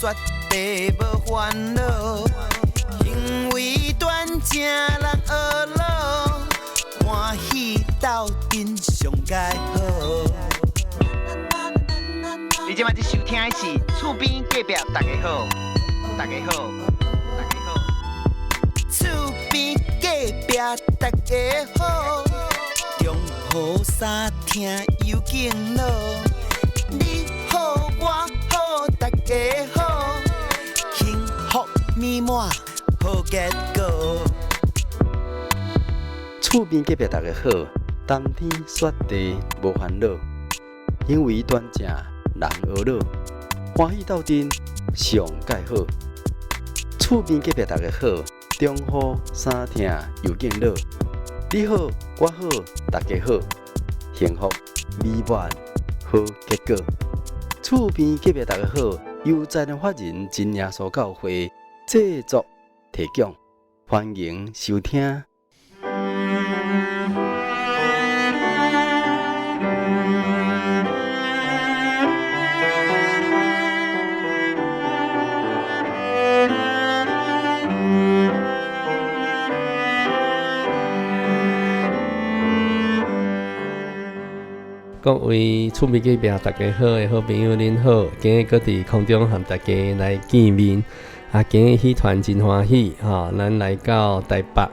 雪地無煩惱，行為端正人呵咾，歡喜鬥陣上蓋好。你這擺咧收聽的是厝邊隔壁大家好，大家好，大家好。厝邊隔壁大家好，中雨三聽有敬老，你好我好大家好，幸福美滿好結果。厝邊隔壁大家好，談天說地無煩惱，行為端正人呵咾，歡喜鬥陣上蓋好。厝邊隔壁大家好，中雨三聽又敬老，你好我好大家好，幸福美滿好結果。厝邊隔壁大家好，由財團法人真耶穌教會製作提供，歡迎收聽。各位厝邊隔壁大家好的好朋友，恁好！今日閣佇空中和大家來見面。啊，今日戲團真歡喜，吼，咱來到台北，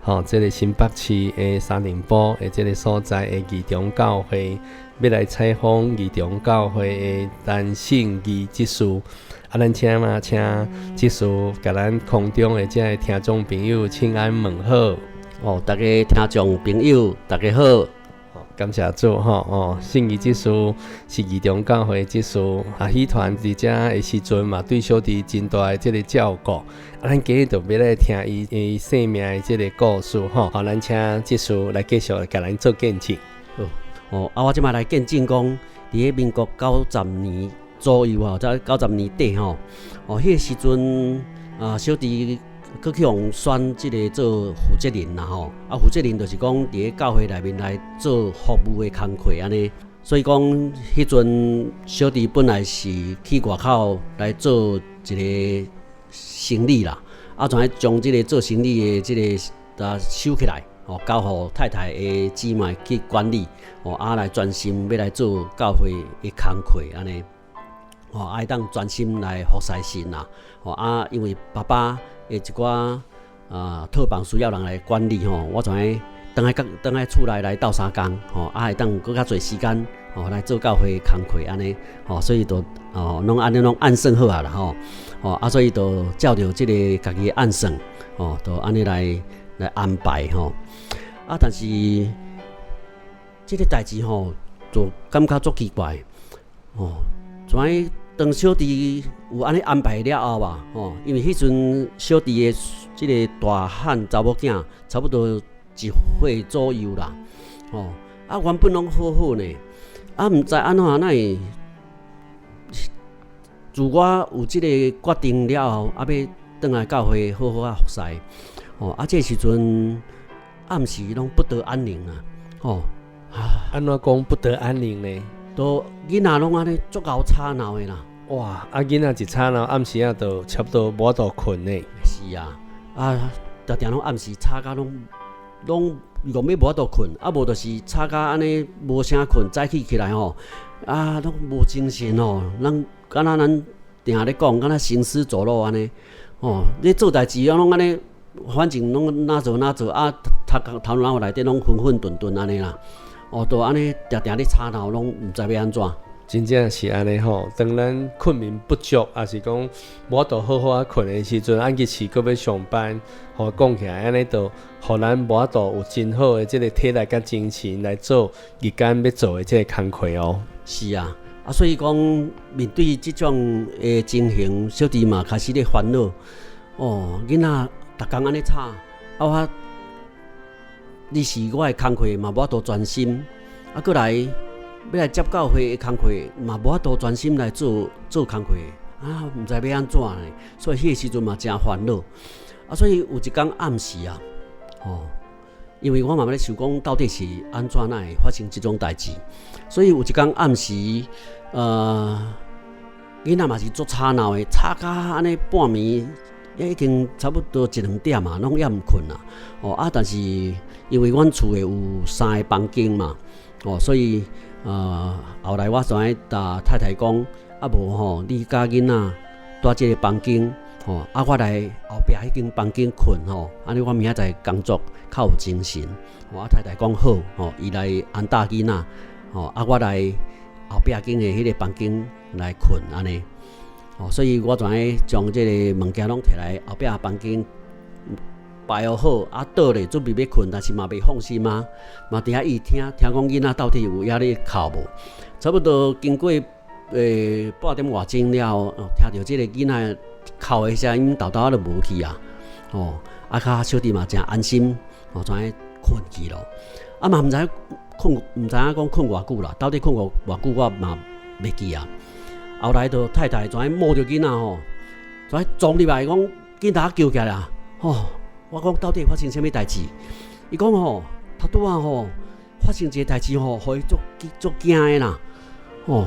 吼，這个新北市的三重埔的這个所在的義中教會，欲來採訪義中教會的陳信義執事。啊，咱請嘛，請執事共咱空中的這个聽眾朋友請安問好。哦，大家聽眾朋友，大家好。感謝主吼哦，信義執事是義中教會執事，啊，戲團佇遮的時陣嘛，對小弟真大的這个照顧。啊，咱今日就欲來聽伊伊生命的這个故事吼。好，咱請執事來繼續共咱做見證。好，哦，啊，我這擺來見證講，佇咧民國90年左右吼，在90年底吼，哦，彼个時陣啊，小弟閣去予選這个做負責人啦吼，啊，負責人就是講佇咧教會內面來做服務的工課按呢。所以講，彼陣小弟本來是去外口來做一个生理啦，啊，怎將這个做生理的這个啊收起來，吼，交予太太的姊妹去管理，吼，啊來專心欲來做教會的工課按呢，吼，啊會當專心來服侍神啦，吼，啊，因為爸爸的一寡啊套房需要人來管理吼，我就愛轉來轉來厝內來鬥相共吼，啊會當閣較濟時間吼來做教會工課按呢吼，所以就哦攏按呢攏按算好啊啦吼，吼啊所以就照著這个家己的按算吼，就按呢來來安排吼。啊，但是這个代誌吼，就感覺足奇怪吼，怎會當小弟有按呢安排了後啊，吼，因為彼陣小弟的這个大漢查某囝差不多1歲左右啦，吼，啊原本攏好好呢，啊毋知按怎哪會，自我有這个決定了後，啊欲轉來教會好好仔服侍，吼，啊這個時陣暗時攏不得安寧啊，吼，啊按怎講不得安寧呢？都囡仔攏按呢足𠢕吵鬧的啦。哇！啊囡仔一吵鬧，暗時仔就差不多無法度睏呢。是啊，啊，定定攏暗時吵甲攏攏戇欲無法度睏，啊無就是吵甲按呢無聲睏，早起起來吼，啊攏無精神吼，咱敢若咱定咧講，敢若行屍走肉按呢，吼，咧做代誌啊攏按呢，反正攏哪做哪做啊，頭殼頭腦內底攏混混沌沌按呢啦。哦，就按呢定定咧吵鬧，攏毋知欲按怎。真正是按呢吼，當咱睏眠不足，抑是講無法度好好仔睏的時陣，按其時閣欲上班，吼講起來按呢，就予咱無法度有真好的這个體力佮精神來做日間欲做的這个工課哦。是啊，啊，所以講面對這種的情形，小弟嘛開始咧煩惱。哦，囡仔逐工按呢吵，啊我。二是我的工課嘛無法度專心，啊，閣來欲來接教會的工課嘛無法度專心來做做工課，啊，毋知欲按怎呢？所以彼個時陣嘛誠煩惱。啊，所以有一工暗時啊，吼，因為我嘛咧想講到底是按怎哪會發生這種代誌，所以有一工暗時，囡仔嘛是足吵鬧的，吵甲按呢半暝，已經差不多一兩點啊，攏猶毋睏啊。哦啊，但是因為阮厝的有三个房間嘛，哦，所以後來我就愛共太太講，啊無吼，你佮囡仔蹛這个房間，吼，啊我來後壁彼間房間睏吼，按呢我明仔載工作較有精神。吼，啊太太講好，吼，伊來安搭囡仔，吼，啊我來後壁間的彼个房間來睏按呢。吼，所以我就愛將這个物件攏提來後壁房間擺好，啊倒咧準備欲睏，但是嘛袂放心啊，嘛佇遐一直聽，聽講囡仔到底有猶咧哭無？差不多經過半點外鐘了後，聽著這个囡仔哭的聲音，沓沓仔就無去啊，吼，啊較小弟嘛誠安心，吼，就按呢睏去咯。啊嘛毋知睏，毋知影講睏偌久啦，到底睏偌久我嘛袂記啊。後來就太太就按呢摸著囡仔吼，就按呢撞入來講，緊共我叫起來啊！吼，我講到底發生啥物代誌？伊講吼，頭拄仔吼發生一个代誌吼，予伊足足驚的啦。吼，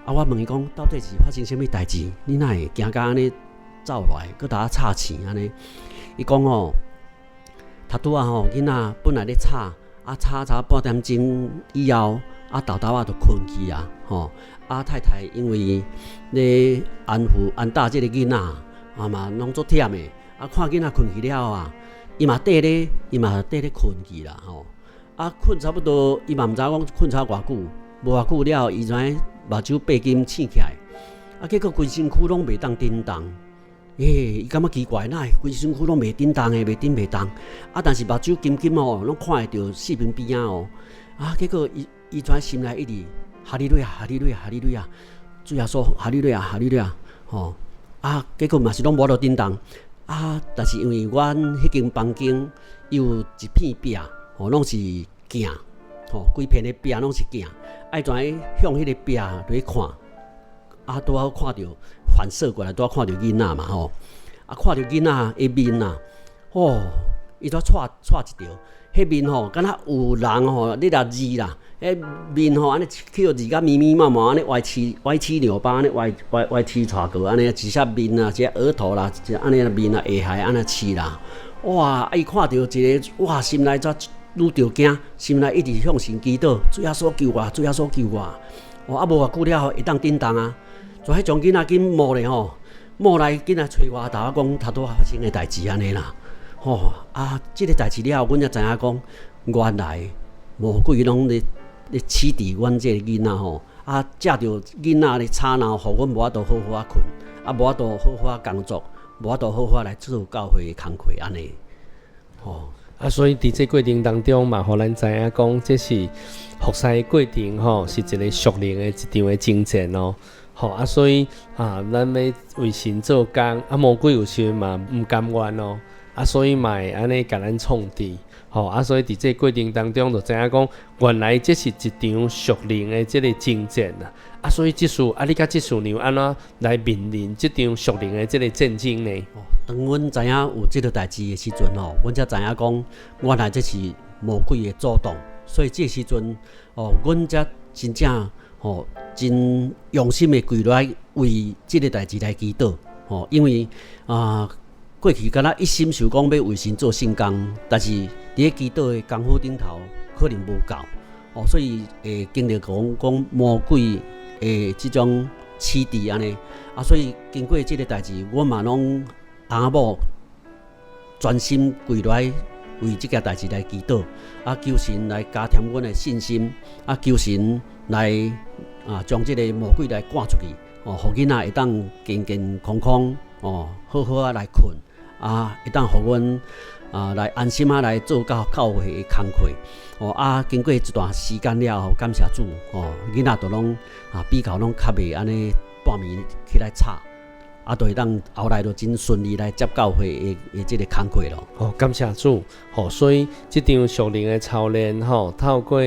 啊我問伊講，到底是發生啥物代誌？你哪會驚甲按呢走落來，閣共我吵醒按呢？伊講吼，頭拄仔吼囡仔本來咧吵，啊吵吵半點鐘以後，啊沓沓仔就睏去啊，吼！啊太太因為咧安撫安搭這个囡仔，啊嘛攏足忝的，啊看囡仔睏去了啊，伊嘛綴咧睏去啦，吼！啊睏差不多，伊嘛毋知影講睏差偌久，無偌久了後，伊就按呢目睭閉緊醒起來，啊結果規身軀攏袂當振動，欸，伊感覺奇怪，哪會規身軀攏袂振動的，袂振袂動，啊但是目睭金金吼，攏看會著四邊邊仔哦，啊結果伊伊就按呢心內一直哈利路亞，哈利路亞，哈利路亞，主耶穌，哈利路亞，哈利路亞，吼啊！結果嘛是攏無法度振動啊！但是因為阮彼間房間有一片壁，吼，攏是鏡，吼，規片的壁攏是鏡，愛怎向彼个壁來看，啊，拄好看著反射過來，拄好看著囡仔嘛，吼，啊，看著囡仔的面啊，吼，伊就掣掣一著。彼面吼，敢若有人吼，咧共膩啦，彼面吼按呢去予膩甲密密麻麻，按呢歪七歪七扭八，按呢歪歪歪七斜過，按呢一隻面啊，一隻額頭啦，一按呢面啊下頦按呢刺啦，哇！啊伊看著一个，哇，心內才愈著驚，心內一直向神祈禱，主耶穌救我，主耶穌救我。哦，啊無偌久了後會當振動啊，就彼種囡仔緊摸咧吼，摸來緊來揣我，共我講頭拄仔發生的代誌按呢啦。吼啊！這个代誌了後，阮才知影講，原來魔鬼攏咧咧刺治阮這个囡仔吼，啊，藉著囡仔咧吵鬧，予阮無法度好好仔睏，啊，無法度好好仔工作，無法度好好來做教會的工課按呢。吼啊，所以佇這過程當中嘛，予咱知影講，這是服侍的過程吼，是一个屬靈的一場的征戰哦。吼啊，所以啊，咱欲為神做工，啊，魔鬼有時嘛毋甘願哦。啊，所以嘛會按呢共咱創治，吼啊，所以佇這過程當中，就知影講，原來這是一場屬靈的這个征戰啊！啊，所以執事啊，你佮執事娘按怎來面臨這場屬靈的這个戰爭呢？哦，當阮知影有這个代誌的時陣吼，阮才知影講，原來這是魔鬼的阻擋，所以這時陣哦，阮才真正吼真用心的跪落來為這个代誌來祈禱，吼，因為啊。過去敢若一心想講欲為神做聖工，但是佇咧祈禱的功夫頂頭可能無夠，哦，所以會經歷講講魔鬼的這種刺治按呢，啊，所以經過這个代誌，阮嘛攏翁仔某專心跪落來為這件代誌來祈禱，啊，求神來加添阮的信心，啊，求神來啊將這个魔鬼來趕出去，哦，予囡仔會當健健康康，哦，好好仔來睏。啊，會當予阮啊來安心仔來做教教會的工課，哦啊，經過一段時間了後，感謝主，哦，囡仔都攏啊比較攏較袂按呢半暝起來吵，啊，就會當後來就真順利來接教會的這个工課咯。哦，感謝主，吼，所以這場屬靈的操練，吼，透過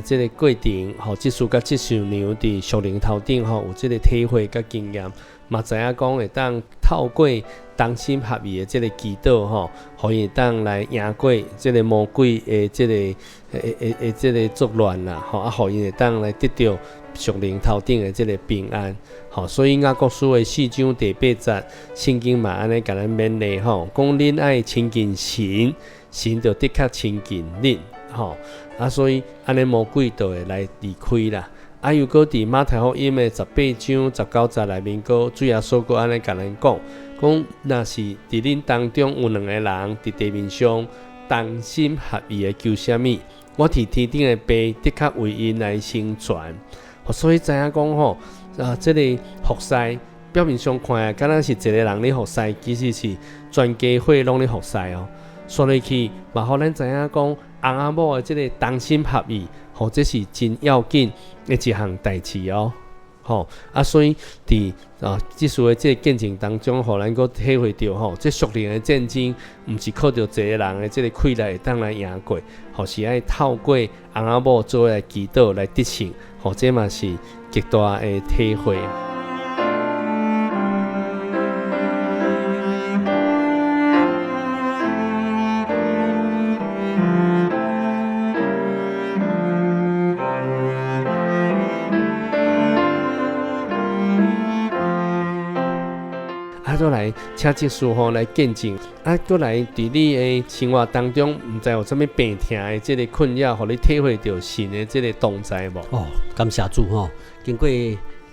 這个過程，吼，執事佮執事娘佇屬靈頭頂，吼，有這个體會佮經驗，嘛知影講會當透過同心合意的這个祈禱，吼，予伊會當來贏過這个魔鬼的這个的的的這个作亂啦，吼，啊，予𪜶會當來得著屬靈頭頂的這个平安。吼，所以雅各書的四章第八節，聖經嘛按呢共咱勉勵吼，講恁愛親近神，神就的確親近恁。吼，啊，所以按呢魔鬼就會來離開啦。啊，又閣佇馬太福音的18章19節內面，閣主耶穌閣按呢共咱講，講若是佇恁當中有兩个人佇地面上同心合意的求啥物，我佇天頂的爸的確為𪜶來成全。所以知影講吼，啊，這个服侍表面上看，敢若是一个人咧服侍，其實是全家伙攏咧服侍哦。煞落去嘛，予咱知影講，翁仔某的這个同心合意，吼，這是真要緊的一項代誌哦。吼，啊，所以佇啊，這次的這个見證當中，予咱閣體會著吼，這屬靈的戰爭，毋是靠著一个人的這个氣力會當來贏過，吼，是愛透過翁仔某做伙來祈禱來得勝，吼，這嘛是極大的體會。啊，閣來請執事吼來見證，啊，閣來佇你的生活當中，毋知有啥物病疼的這个困擾，予你體會著神的這个同在無？哦，感謝主吼，經過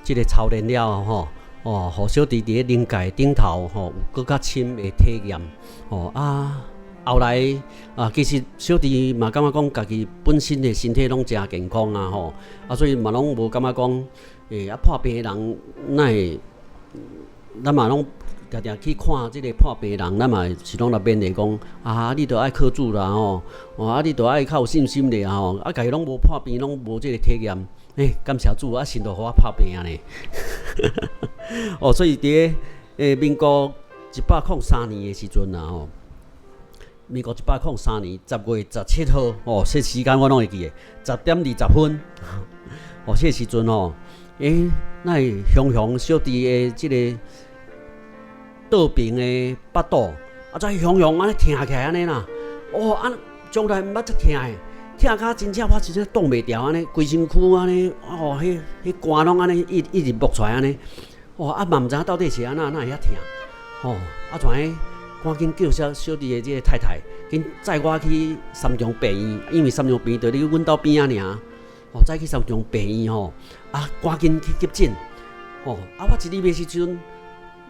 這个操練了吼，哦，予小弟佇咧靈界頂頭吼，有閣較深的體驗，哦啊，後來啊，其實小弟嘛感覺講家己本身的身體攏誠健康啊吼，啊，所以嘛攏無感覺講，欸，啊破病的人哪會，咱嘛攏定定去看這个破病的人，咱嘛是攏來勉勵講，啊，你著愛靠主啦吼，哦，啊，你著愛較有信心咧吼，啊，家己攏無破病，攏無這个體驗，欸，感謝主，啊，神就予我破病啊呢。哦，所以佇咧民國103年的時陣啊吼，民國103年10月17號，哦，這時間我攏會記得，10點20分，哦，這個時陣吼，欸，哪會雄雄小弟的這个倒爿的腹肚，啊，怎雄雄按呢疼起來按呢啦？哦，啊，從來毋捌遮疼的，疼甲真正我真正擋袂牢按呢，規身軀按呢，哦，彼彼汗攏按呢一一直冒出來按呢，哦，啊嘛毋知影到底是按怎，哪會遐疼？吼，啊，怎彼趕緊叫小小弟的這个太太，緊載我去三重病院，因為三重病院就佇阮兜邊仔爾，哦，載去三重病院吼，啊，趕緊去急診，吼，啊，我一入去時陣。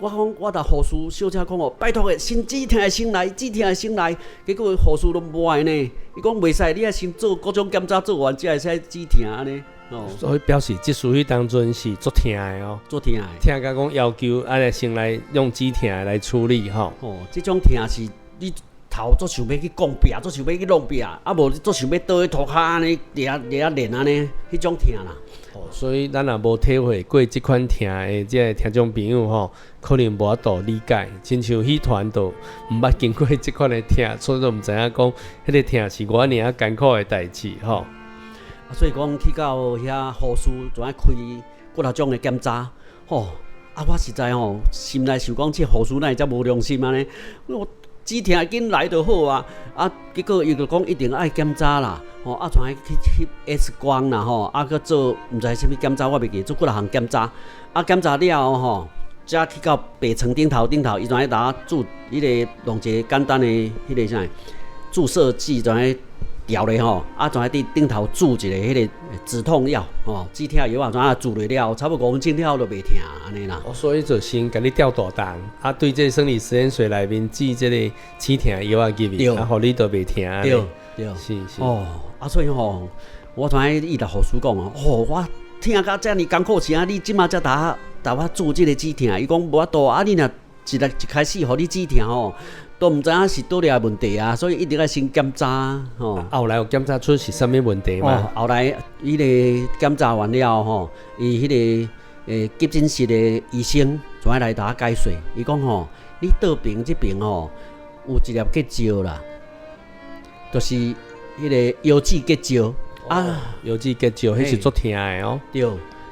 我講，我共護士小姐講哦，拜託的，先止疼的先來，止疼的先來。結果護士攏無愛呢，伊講袂使，你愛先做各種檢查做完，才會使止疼按呢。哦，所以表示這次彼當陣是足疼的哦，足疼的，疼甲講要求按呢先來用止疼的來處理吼。哦，這種疼是你頭足想欲去摃壁，足想欲去弄壁，啊無你足想欲倒去塗跤按呢，掠掠練按呢，彼種疼啦。哦，所以咱若無體會過這款疼的這个聽眾朋友吼，可能無法度理解。親像彼團都毋捌經過這款的疼，所以都毋知影講，彼个疼是偌爾仔艱苦的代誌吼。啊，所以講去到遐護士就愛開幾若種的檢查，吼，啊，我實在吼心內想講，這護士哪會遮無良心按呢？我止疼緊來就好啊！啊，結果伊就講一定愛檢查啦，吼啊，怎去翕 X 光啦，吼啊，閣做毋知啥物檢查，我袂記做幾若項檢查。啊，檢查了後吼，才去到病床頂頭頂頭，伊就愛共我注彼个弄一个簡單的彼个啥注射劑，就按調咧吼，啊，就按佇頂頭注一个彼个止痛藥，吼，止痛藥啊，怎啊注落了，差不多5分鐘了後就袂疼按呢啦。哦，所以就先共你吊大筒，啊，對這个生理食鹽水內面注這个止痛藥啊入去，啊，予你就袂疼。對對，是是。哦，啊，所以吼，我怎伊共護士講哦，哦，我疼甲遮爾艱苦，是啊，你這馬才共我注這个止痛，伊講無法度啊，你若一來一開始予你止痛吼。都毋知影是佗裡的問題啊，所以一定愛先檢查吼。後來有檢查出是啥物問題嗎？哦，後來彼个檢查完了吼，伊彼个急診室的醫生就愛來共我解說，伊講吼，你倒爿這爿吼有一粒結石啦，就是彼个腰子結石啊，腰子結石，彼是足疼的哦。對，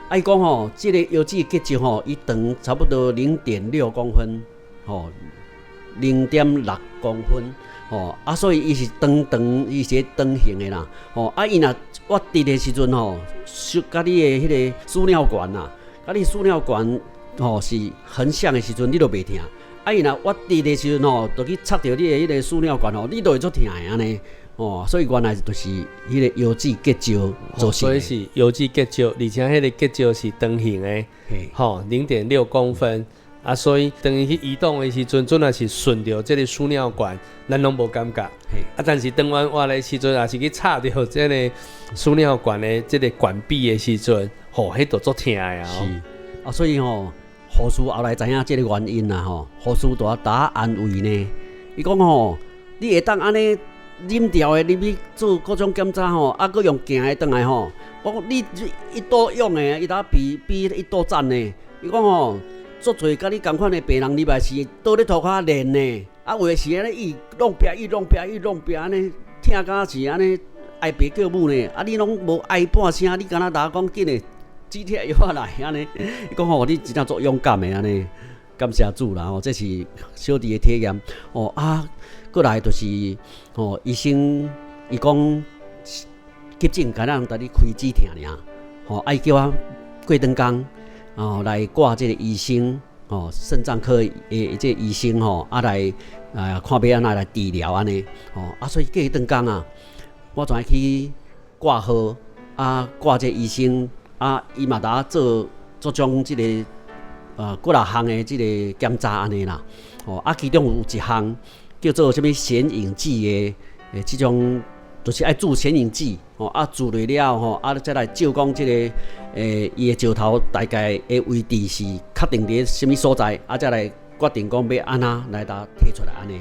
啊伊講吼，這个腰子結石吼，伊長差不多0.6公分，吼。0.6公分，吼啊，所以伊是長長，伊是長形的啦，吼啊，伊若挖直的時陣吼，小佮你的彼个輸尿管啊，佮你輸尿管吼是橫向的時陣，你就袂疼。啊，伊若挖直的時陣吼，就去插著你的彼个輸尿管吼，你就會足疼的按呢。哦，所以原來就是彼个腰子結石造成。所以是腰子結石，而且彼个結石是長形的，吼，0.6公分。啊，所以當伊去移動的時陣，陣若是順著這个輸尿管，咱攏無感覺。啊，但是當阮挖的時陣，若是去插著這个輸尿管的這个管壁的時陣，吼，彼就足疼的啊。是啊，所以吼，護士後來知影這个原因啦，吼，護士就共我安慰呢。伊講吼，你會當按呢啉著的入去做各種檢查吼，啊，閣用行的轉來吼。我講你一刀用的，伊當比比一刀斬呢。伊講吼，足濟佮你仝款的病人入來是倒咧塗跤練呢，啊，有的是按呢伊弄壁，伊弄壁，伊弄壁按呢，疼甲是按呢哀爸叫母呢，啊，你攏無哀半聲，你敢若共我講緊的止疼藥仔來按呢？伊講吼，你真正足勇敢的按呢，感謝主啦吼，這是小弟的體驗哦啊，過來就是吼，醫生伊講急診敢若共你開止疼爾，吼，啊伊叫我過轉工。哦，來掛這个醫生，哦，腎臟科的這個醫生吼，啊來啊看欲按怎來治療按呢，吼啊，所以過轉工啊，我就愛去掛號，啊掛這個醫生，啊伊嘛共我做做種這个幾若項的這个檢查按呢啦，吼啊其中有一項叫做啥物顯影劑的，欸這種就是愛注顯影劑，吼啊注落了後，啊再來照講這个伊的石頭大概的位置是確定佇啥物所在，啊才來決定講欲按怎來共提出來按呢。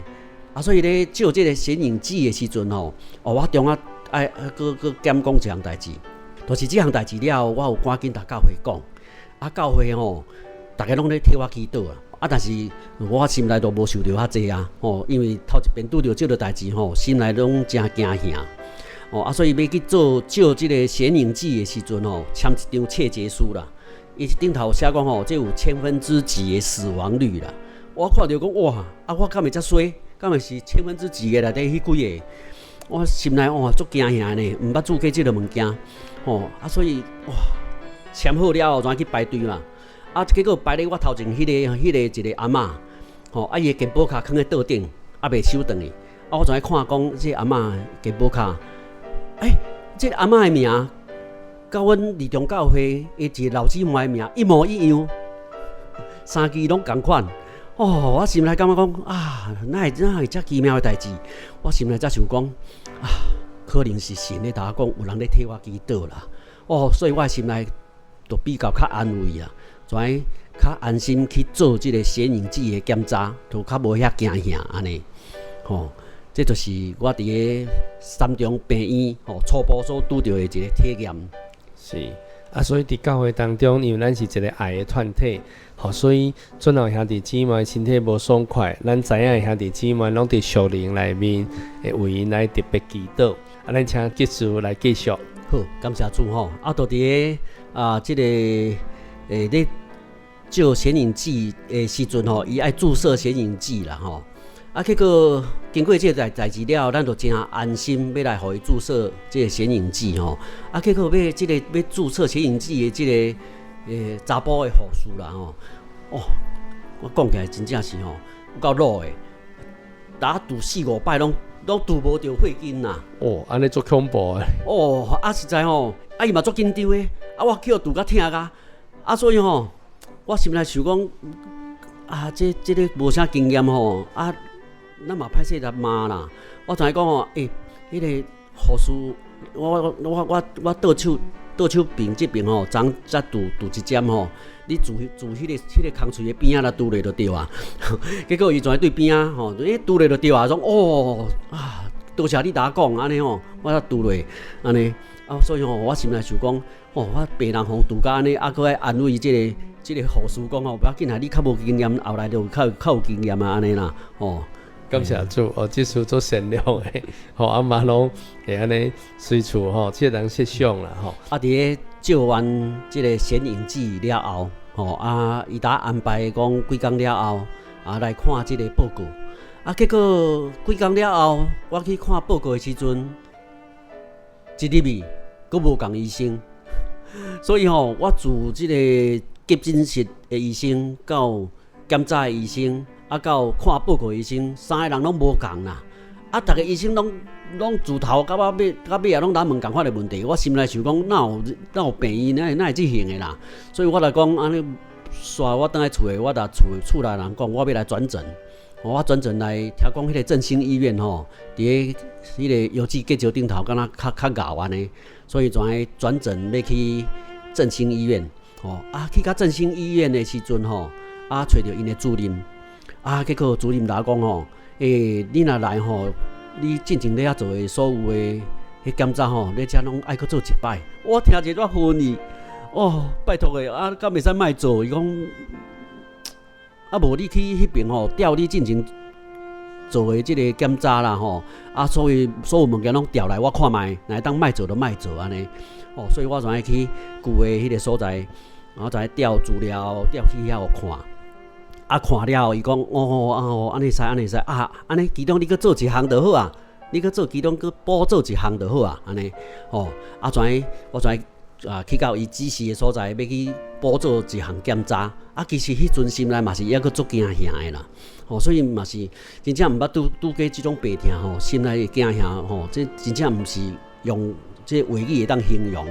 啊所以咧照這个顯影劑的時陣吼，哦我中啊愛閣閣減講一項代誌，就是這項代誌了後，我有趕緊共教會講，啊教會吼，逐家攏咧替我祈禱啊。啊！但是我心內都無受著遐濟啊，吼，因為頭一遍拄著這个代誌吼，心內攏誠驚嚇，哦啊，所以欲去做照這个顯影劑的時陣吼，簽一張切結書啦。伊頂頭寫講吼，這有千分之幾的死亡率啦。我看著講哇，啊我敢會遮衰？敢會是千分之幾的內底彼幾个？我心內哇足驚嚇呢，毋捌做過這个物件，吼啊，所以哇簽好了後，就去排隊嘛。啊！結果排咧我頭前彼个一个阿嬤，吼啊伊的健保卡囥咧桌頂，啊未收轉去。啊，我就來看講這个阿嬤健保卡，欸，這个阿嬤的名，佮阮兒童教會的一個老姊妹的名一模一樣，三支攏仝款。哦，我心內感覺講啊，哪會哪會遮奇妙的代誌？我心內才想講啊，可能是神咧共我講，有人咧替我祈禱啦。哦，所以我心內就比較較安慰啊。就愛較安心去做這个顯影劑的檢查，就較無遐驚嚇按呢。吼，這就是我佇个三重病院吼初步所拄著的一个體驗。是啊，所以佇教會當中，因為咱是一个愛的團體，吼，所以尊老兄弟姊妹身體無爽快，咱知影的兄弟姊妹攏佇屬靈內面會為𪜶來特別祈禱。啊，咱請執事來繼續。好，感謝主吼。啊，就佇个啊，這个咧照顯影劑的時陣吼，伊愛注射顯影劑啦吼。啊，結果經過這個代誌了後，咱就誠安心欲來予伊注射這个顯影劑吼。啊，結果欲這个欲注射顯影劑的這个查埔的護士啦吼，哦，我講起來真正是吼有夠魯的，共我注四五擺攏攏注無著血筋啦。哦，按呢足恐怖的。哦，啊實在吼，啊伊嘛足緊張的，啊我去予注甲疼甲，啊所以吼，我心內想講，啊這這个無啥經驗吼，啊咱嘛歹勢來罵啦。我知影講吼，欸，彼个護士，我我我我倒手倒手邊這邊吼，昨才注注一針吼，你注注彼个空喙的邊仔來注落就對啊。結果伊就對邊仔吼，欸注落就對啊，講哦啊，多謝你共我講按呢吼，我才注落按呢。啊，所以吼，我心內想講，哦，我病人予注甲按呢，啊，閣愛安慰這个這个護士講吼，無要緊啦，你較無經驗，後來就較較有經驗啊，按呢啦，吼。感謝主，哦，這次足善良的，吼，啊嘛攏會按呢隨處吼，替人設想啦，吼。啊，佇咧照完這个顯影劑了後，吼，啊，伊共安排講幾工了後，啊，來看這个報告。啊，結果幾工了後，我去看報告的時陣，一入去，閣無仝醫生，所以吼，我自這個急診室的醫生到檢查的醫生，啊到看報告的醫生，三个人攏無仝啦。啊，逐个醫生攏攏自頭到尾到尾也攏來問仝款的問題，我心內想講，哪有哪有病院哪會哪會這型的啦？所以我來講，按呢，煞我轉來厝的，我共厝厝內人講，我欲來轉診。我轉診來聽講，彼个振興醫院吼，佇咧彼个藥劑結石頂頭，敢若較較𠢕按呢，所以就按呢轉診欲去振興醫院。吼啊，去到振興醫院的時陣吼，啊，揣著𪜶的主任，啊，結果主任共我講吼，欸，你若來吼，你進前咧遐做的所有的彼檢查吼，你遮攏愛閣做一擺。我聽者我昏去，哦，拜託的，啊，敢袂使莫做？伊講。啊，無你去彼爿吼調你進前做的這个檢查啦吼，啊，所以所有物件攏調來我看覓，若會當莫做就莫做按呢。哦，所以我就愛去舊的彼个所在，然後就愛調資料，調去遐予看。啊，看了後，伊講哦啊哦，按呢會使，按呢會使啊，按呢其中你閣做一項就好啊，你閣做其中閣補做一項就好啊，按呢，吼，啊，怎我怎啊去到伊指示的所在，欲去補做一項檢查。啊，其實彼陣心內嘛是猶閣足驚嚇的啦，吼，所以嘛是真正毋捌拄拄過這種病痛吼，心內會驚嚇吼，這真正毋是用這話語會當形容。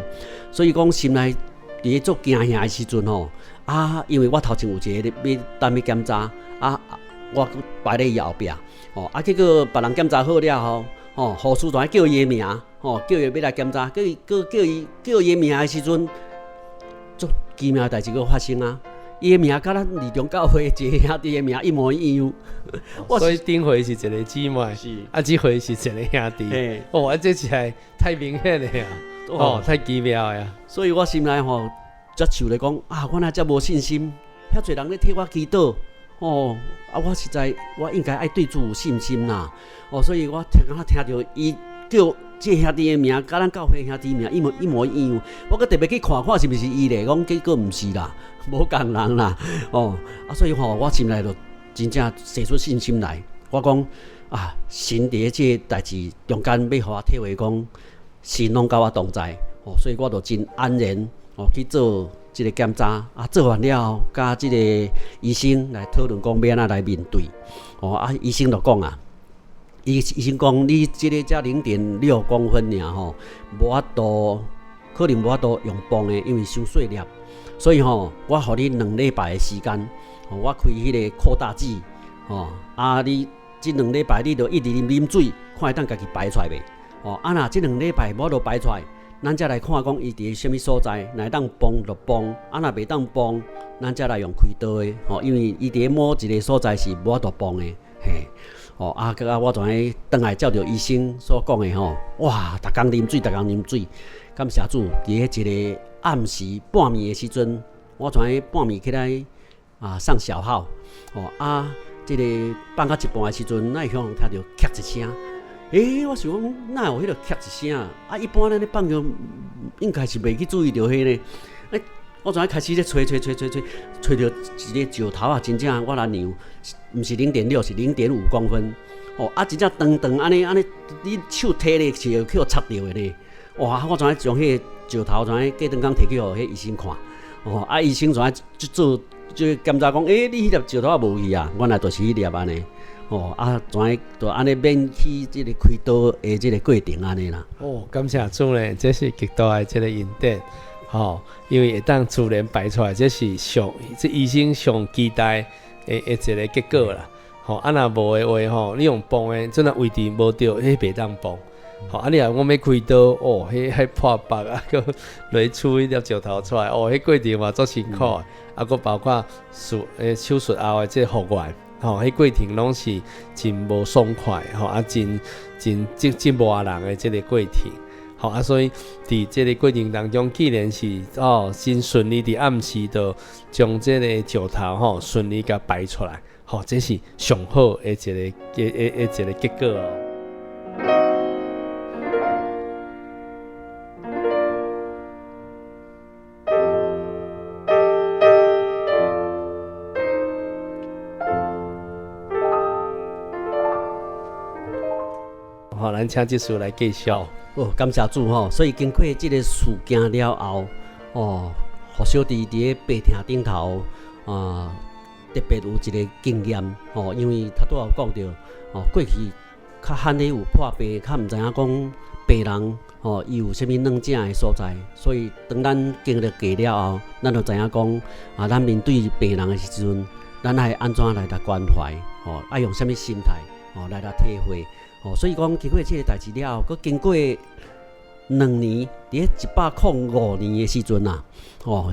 所以講心內佇咧足驚嚇的時陣吼，啊，因為我頭前有一个咧欲等欲檢查，啊，我排咧伊後壁，吼，啊，結果別人檢查好了後，吼，護士就愛叫伊的名，吼，叫伊欲來檢查，叫伊閣叫伊叫伊的名的時陣，足奇妙的代誌閣發生啊！伊的名佮咱二中教會一个兄弟的名一模一樣。所以頂回是一个姊妹，啊，這回是一个兄弟。哦，啊，這是太明顯了呀！哦，太奇妙呀！所以我心內吼，才想咧講啊，我若遮無信心，遐濟人咧替我祈禱，哦，啊，我實在我應該愛對主有信心啦。哦，所以我聽敢若聽著伊叫這个兄弟的名，佮咱教會兄弟名一模一模一樣，我閣特別去看看是毋是伊咧，講結果毋是啦，無仝人啦，哦，啊，所以吼，我心內就真正生出信心來。我講啊，神佇咧這个代誌中間欲予我體會講，神攏佮我同在，哦，所以我就真安然哦去做這个檢查，啊，做完了後，佮這个醫生來討論講欲按怎來面對，哦，啊，醫生就講啊。醫醫生講，你這个才0.6公分爾吼，無法度，可能無法度用泵的，因為傷細粒，所以吼，我予你兩禮拜的時間，吼，我開彼个擴大劑，吼，啊，你這兩禮拜你著一直啉啉水，看會當家己排出來袂？吼，啊，若這兩禮拜無法度排出來，咱才來看講伊佇啥物所在，若會當泵就泵，啊，若袂當泵，咱才來用開刀的，吼，因為伊佇某一个所在是無法度泵的，嘿。哦，啊，閣啊，我就按呢轉來照著醫生所講的吼，哇，逐工啉水，逐工啉水，感謝主，佇彼一個暗時半暝的時陣，我就按呢半暝起來啊上小號，吼啊，這個放到一半的時陣，哪會向聽著咔一聲，欸，我想講哪有彼个咔一聲啊？啊，一般咱咧放尿應該是袂去注意著彼个，欸，我就按呢開始咧揣揣揣揣揣，揣著一個石頭啊，真正我來量，毋是0.6，是0.5公分。哦，啊，真正長長按呢按呢，你手提咧是會去予插著的呢。哇！我就按呢將彼個石頭就按呢隔頓工提去予彼醫生看。哦，啊，醫生就按呢做這檢查講，欸，你彼粒石頭也無去啊？原來就是彼粒按呢。哦，啊，就按呢就按呢免去這个開刀的這个過程按呢啦。哦，感謝主呢，這是極大的這个恩典。吼，因為會當自然排出來，這是上這醫生上期待的的一个結果啦。吼，啊若無的話吼，你用泵的，陣仔位置無對，彼袂當泵。吼，啊你若講欲開刀，哦，彼彼破腹啊，閣落去取彼粒石頭出來，哦，彼過程嘛足辛苦的。啊，閣包括術欸手術後的這個復原，吼，彼過程攏是真無爽快，吼，啊真真折折磨人的這个過程。吼啊，所以佇這个過程當中，既然是哦真順利佇暗時就將這个石頭吼順利共排出來，吼，這是上好的一个的的的一个結果哦。吼，咱請執事來介紹。哦，感謝主吼，所以經過這个事件了後，哦，予小弟佇咧病痛頂頭啊，特別有一個經驗吼，因為頭拄仔有講著，哦，過去較罕咧有破病，較毋知影講病人吼伊有啥物軟正的所在，所以當咱經歷過了後，咱就知影講啊，咱面對病人的時陣，咱愛按怎來共關懷，吼，愛用啥物心態，吼來共體會，吼，所以講經過這个代誌了後，閣經過2年，佇咧105年的時陣啊，吼，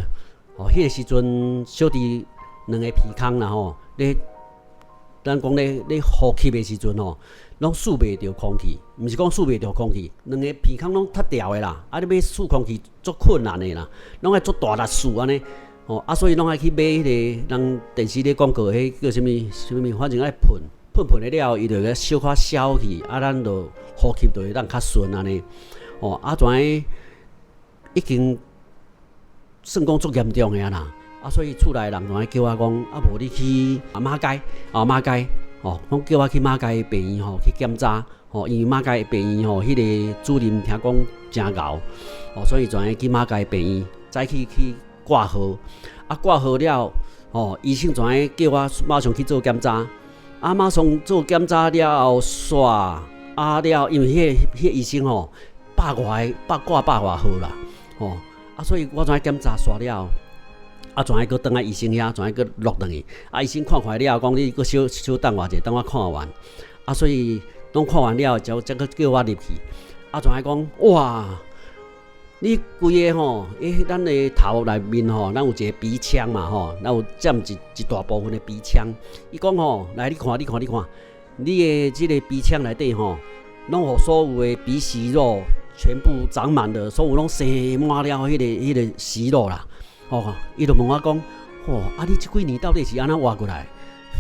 吼，彼个時陣小弟兩个鼻孔啦吼，咧咱講咧咧呼吸的時陣吼，攏吸袂著空氣，毋是講吸袂著空氣，兩个鼻孔攏塞牢的啦，啊，你欲吸空氣足困難的啦，攏愛足大力吸按呢，吼，啊，所以攏愛去買彼个人電視咧廣告，彼叫啥物啥物，反正愛噴噴噴了了後，伊就會小可消去，啊，咱就呼吸就會當較順按呢，吼，啊，怎已經算講足嚴重的啊啦，啊，所以厝內人就叫我講，啊，無你去馬偕，啊馬偕，吼，講叫我去馬偕病院吼去檢查，吼，因為馬偕病院吼，彼个主任聽講誠𠢕，哦，所以就去馬偕病院，早起去掛號，啊，掛號了，吼，醫生就叫我馬上去做檢查，啊，馬上做檢查了後，煞啊了，因為彼個醫生吼，百外个百掛百外號啦，吼，啊，所以我怎檢查煞了後，啊，怎閣轉來醫生遐，怎閣落轉去，啊，醫生看看了後，講你閣小小等我者，等我看完，啊，所以攏看完了後，才閣叫我入去，啊，怎講哇，你規个吼，欸，咱的頭內面吼，咱有一个鼻腔嘛吼，咱有佔一大部分的鼻腔。伊講吼，來你看，你看，你看，你的這个鼻腔內底吼，攏予所有的鼻息肉全部長滿了，所有攏生滿了彼个息肉啦。吼，伊就問我講，吼，啊你這幾年到底是按怎活過來？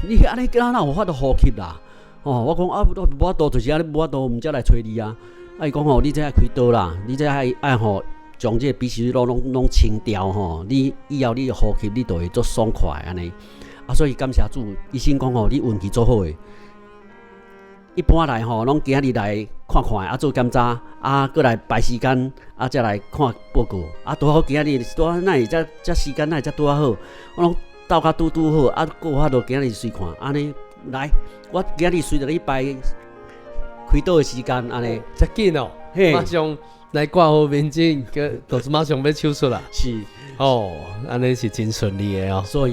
你按呢敢若有法度呼吸啦？吼，我講啊，無法度就是按呢，無法度，毋才來揣你啊。啊，伊講吼，你這愛開刀啦，你這愛愛吼，將這个鼻息肉攏清掉吼，你以後你的呼吸你就會足爽快按呢。啊，所以感謝主，醫生講吼，你運氣足好的。一般來吼，攏今日來看看，啊做檢查，啊閣來排時間，啊才來看報告。啊拄好今日拄好，哪會遮遮時間哪會遮拄仔好？我攏鬥甲拄拄好，啊閣有法度今日隨看，按呢來，我今日隨著你排開刀的時間，按呢。遮緊哦，馬上來掛號門診，閣就是馬上欲手術啦。是，哦，按呢是真順利的哦。所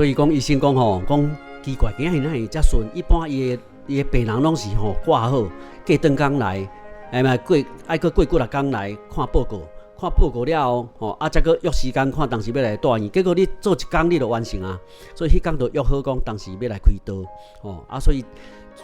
以講醫生講吼，講奇怪，今日哪會遮順？一般伊的病人攏是吼掛好，過轉工來，哎嘛過愛閣過幾若工來看報告，看報告了後，吼啊才閣約時間看當時欲來住院，結果你做一工你就完成啊，所以彼工就約好講當時欲來開刀，吼啊所以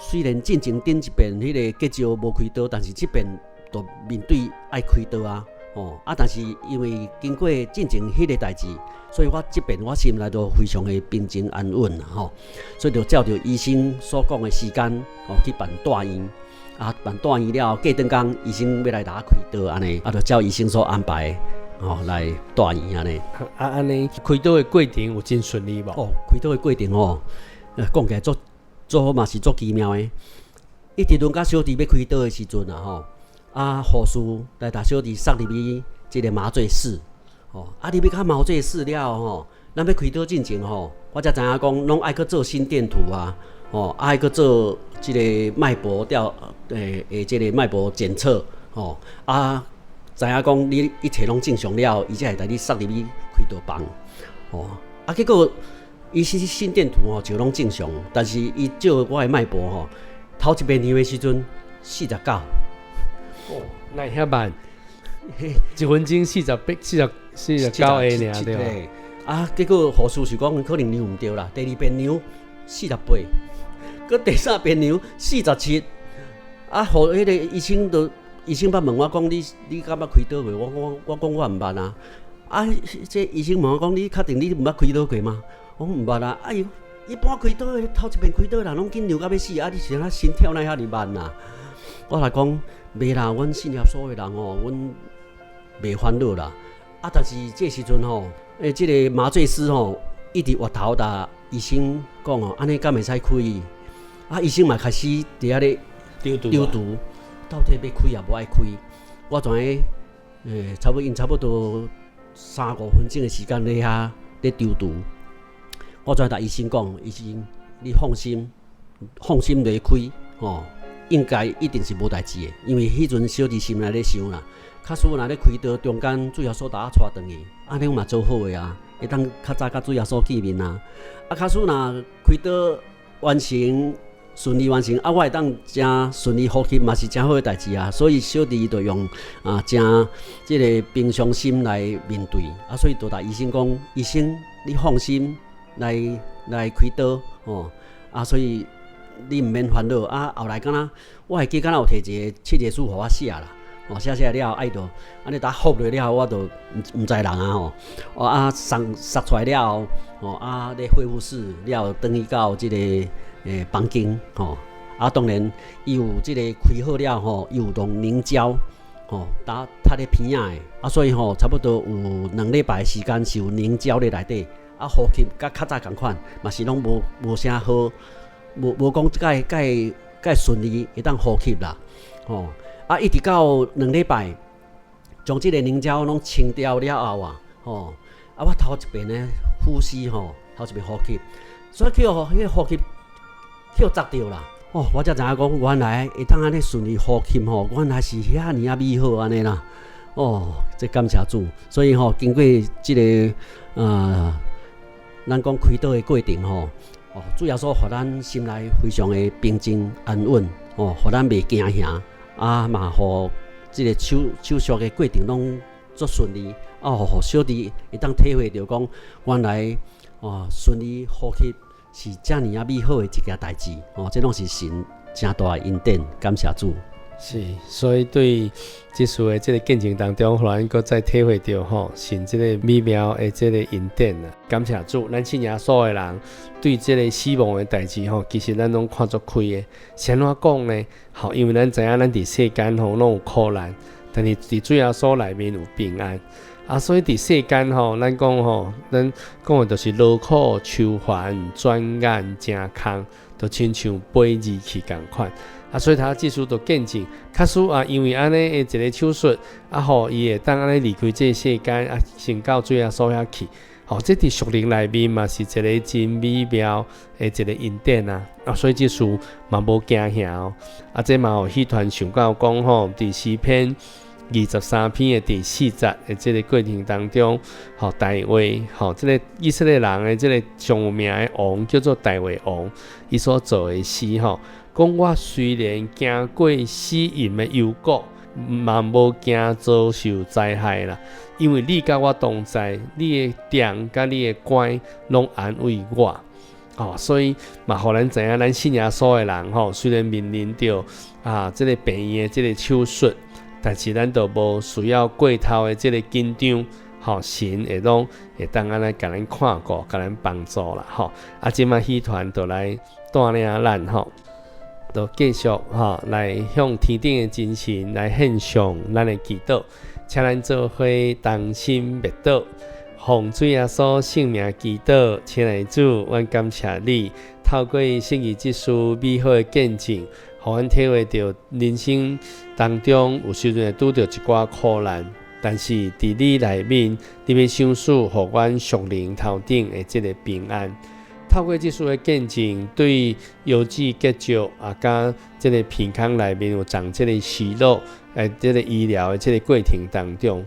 雖然進前頂一遍彼个結石無開刀，但是這遍就面對愛開刀啊，吼啊但是因為經過進前彼个代誌，所以我這遍我心內都非常的平靜安穩啦吼，所以就照著醫生所講的時間，吼去辦住院，啊辦住院了後，過轉工醫生欲來共我開刀按呢，啊就照醫生所安排，吼來住院按呢。啊按呢開刀的過程有真順利無？哦，開刀的過程吼，講起來足足嘛是足奇妙的。一直輪到小弟欲開刀的時陣啊吼，啊護士來共小弟送入去這个麻醉室。吼，啊入去較麻醉室了後吼，咱欲開刀進前吼，我才知影講攏愛閣做心電圖啊，吼，愛閣做這个脈搏調，欸，這个脈搏檢測，吼，啊，知影講你一切攏正常了後，伊才會共你送入去開刀房，吼，啊，結果伊是心電圖吼就攏正常，但是伊照我的脈搏吼，頭一遍量的時陣49。哦，哪會遐慢？一分鐘48、49下爾對吧？啊，結果護士是講可能量毋對啦。第二遍量48，閣第三遍量47。啊，予彼个醫生就醫生捌問我講你敢捌開刀過？我講我毋捌啊。啊，這醫生問我講你確定你毋捌開刀過嗎？我講毋捌啊。哎喲，一般開刀的頭一遍開刀的人攏緊張甲欲死，啊，你是按怎心跳哪會遐爾慢啊？我來講袂啦，阮信耶穌的人吼，阮袂煩惱啦。啊，但是這時陣吼，欸，這个麻醉師吼，一直越頭共醫生講吼，按呢敢會使開？啊，醫生嘛開始佇遐咧丟丟毒。到底欲開抑無愛開？我跩差不多𪜶差不多三五分鐘的時間咧遐咧躊躇。我跩共醫生講，醫生你放心，放心來開吼，應該一定是無代誌的，因為彼陣小弟心內咧想啦，假使若咧開刀中間主耶穌共我帶轉去，按呢嘛做好的啊，會當較早佮主耶穌見面啊。啊，假使若開刀完成，順利完成，啊，我會當誠順利呼吸嘛是誠好的代誌啊。所以小弟就用啊誠這个平常心來面對，啊，所以就共醫生講，醫生你放心來來開刀吼，啊，所以你毋免煩惱。啊，後來敢若我會記敢若有提一个切結書予我寫啦，哦，寫寫了後，啊伊就按呢共我覆落了後，我就毋毋知人啊吼，哦啊送送出來了後，吼啊咧恢復室了後，轉去到這个房間吼，啊當然伊有這个開好了吼，伊有用凝膠吼打貼咧鼻仔的，啊所以吼差不多有2禮拜時間是有凝膠咧內底，啊呼吸佮較早仝款，嘛是攏無無啥好，無無講蓋蓋蓋順利會當呼吸啦，吼啊一直到兩禮拜，將這个凝膠攏清掉了後啊，吼啊我頭一遍呢呼吸吼，頭一遍呼吸，所以去予彼个呼吸去予砸著啦！哦，我才知影講，原來會當按呢順利呼吸吼，原來是遐爾仔美好按呢啦！哦，這感謝主。所以吼，經過這个咱講開刀的過程吼，哦，主耶穌予咱心內非常的平靜安穩，哦，予咱袂驚嚇，啊嘛，予這个手手術的過程攏足順利，啊，予小弟會當體會著講，原來哦順利呼吸是遮爾仔美好的一件代誌，哦，這攏是神誠大的恩典，感謝主。是，所以對這次的這个見證當中，予咱閣再體會著吼，神這个美妙的這个恩典啊！感謝主，咱信耶穌的人對這个死亡的代誌吼，其實咱攏看足開的。是按怎講呢？吼，因為咱知影咱佇世間吼攏有苦難，但是佇主耶穌內面有平安。啊，所以佇世間吼，咱講吼，咱講的就是勞苦愁煩，轉眼成空，就親像飛而去仝款。啊，所以他這次就見證，假使啊，因為按呢的一个手術，啊，予伊會當按呢離開這个世間，啊，先到主耶穌遐去。吼，這佇屬靈內面嘛是一个真美妙的一个恩典啊！啊，所以這次嘛無驚嚇哦。啊，這嘛予彼團想到講吼，佇詩篇23篇的第四節的這个過程當中，吼大衛，吼這个以色列人的這个上有名的王叫做大衛王，伊所做的詩吼，講我雖然行過死蔭的幽谷，嘛無驚遭受災害啦，因為你佮我同在，你的杖佮你的拐攏安慰我。哦，所以嘛，予咱知影，咱信耶穌的人吼，雖然面臨著啊這个病院的這个手術，但是咱都無需要過頭的這个緊張，吼，神會攏會當按呢共咱看顧，共咱幫助啦，吼。啊，這擺戲團就來帶領咱吼，就繼續吼來向天頂的真神來獻上咱的祈禱，請咱做伙同心默禱，奉主耶穌聖名祈禱，親愛的主，阮感謝你，透過聖義這事美好的見證，予阮體會著人生當中有時陣會拄著一寡苦難，但是佇你內面，你欲賞賜予阮屬靈頭頂的這个平安。透過這次的見證，對腰子結石啊，佮這个鼻腔內面有長這个息肉，這个醫療的這个過程當中，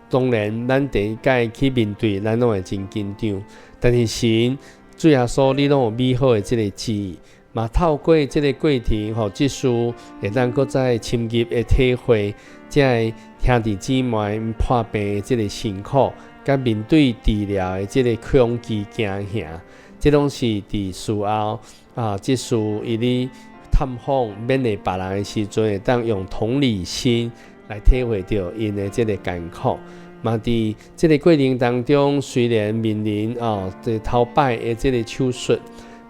當然咱第一擺去面對，咱攏會真緊張。但是神主耶穌，你攏有美好的這个旨意。嘛，透過這个過程，予這次會當閣再深入的體會，這个兄弟姊妹破病的這个辛苦，佮面對治療的這个恐懼驚嚇，這攏是佇事後啊，這次伊咧探訪勉勵別人的時陣，會當用同理心來體會著𪜶的這个艱苦。嘛，佇這个過程當中，雖然面臨哦，這頭擺的這个手術。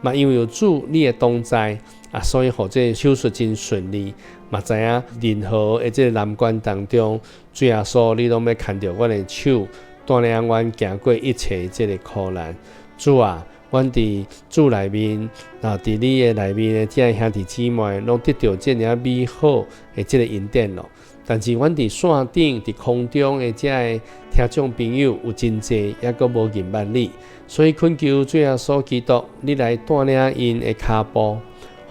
嘛，因為有主你的同在啊，所以予這个手術真順利。嘛，知影任何的這个難關當中，主耶穌你攏欲牽著阮的手，帶領阮行過一切這个苦難。主啊，阮佇主內面啊，佇你的內面的這兄弟姊妹，攏得著這爾美好的這个恩典咯。但是，阮佇線頂、佇空中的這个聽眾朋友有真濟，猶閣無認捌你，所以懇求主耶穌基督，你來帶領𪜶的跤步，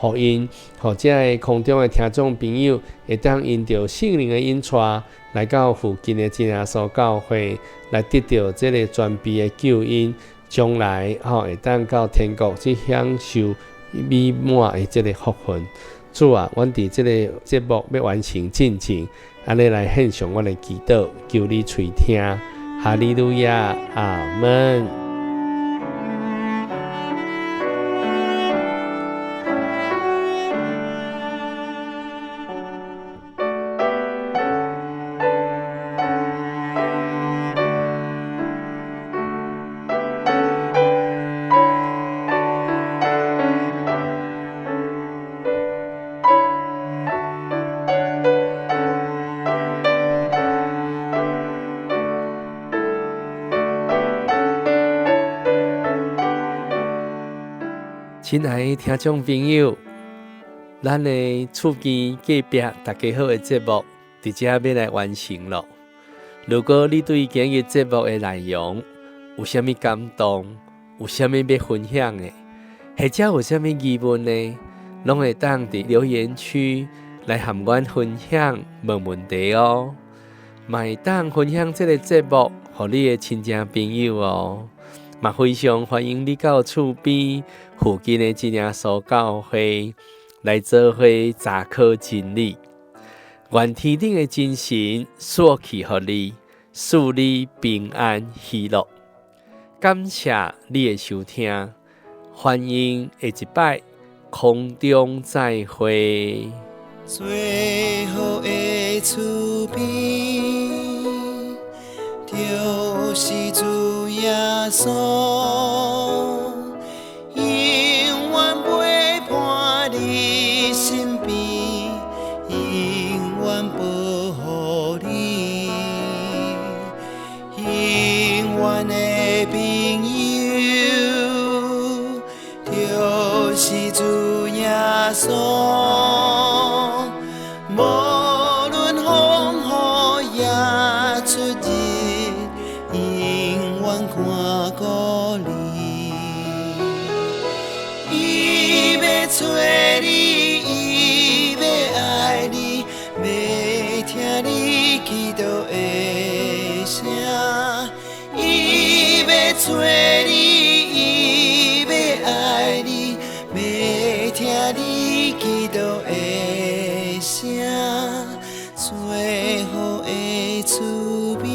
予𪜶，予這个空中的聽眾朋友會當因著聖靈的引帶，來到附近的真耶穌教會，來得著這个全備的救恩，將來吼會當到天國去享受美滿的這个福分。主啊，阮佇這个節目欲完成進前，按呢來獻上阮的祈禱，求你垂聽。哈利路亞，阿門。親愛的聽眾朋友，咱的厝邊隔壁大家好的節目，佇遮欲來完成囉。如果你對今日節目的內容有啥物感動，有啥物欲分享的，或者有啥物疑問呢，攏會當佇留言區來和阮分享問問題哦。嘛會當分享這个節目予你的親戚朋友哦。嘛非常歡迎你到厝邊附近的真耶穌教會來做伙查考真理。願天頂的真神賜福予你，賜你平安喜樂。感謝你的收聽，歡迎下一擺空中再會。最好的厝邊，就是主耶穌，永遠陪伴你身邊，永遠保護你，永遠的朋友，就是主耶穌。無論風雨也出入，永遠看顧你。伊欲揣你，伊欲愛你，欲聽你祈禱的聲。伊欲揣你，伊欲愛你，欲聽你祈禱的聲。最好的厝邊，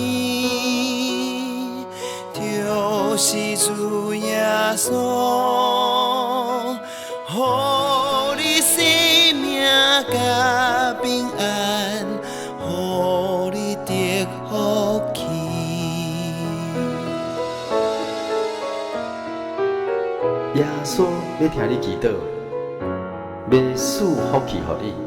就是主耶穌，予你生命佮平安，予你得福氣。耶穌欲聽你祈禱，欲賜福氣予你。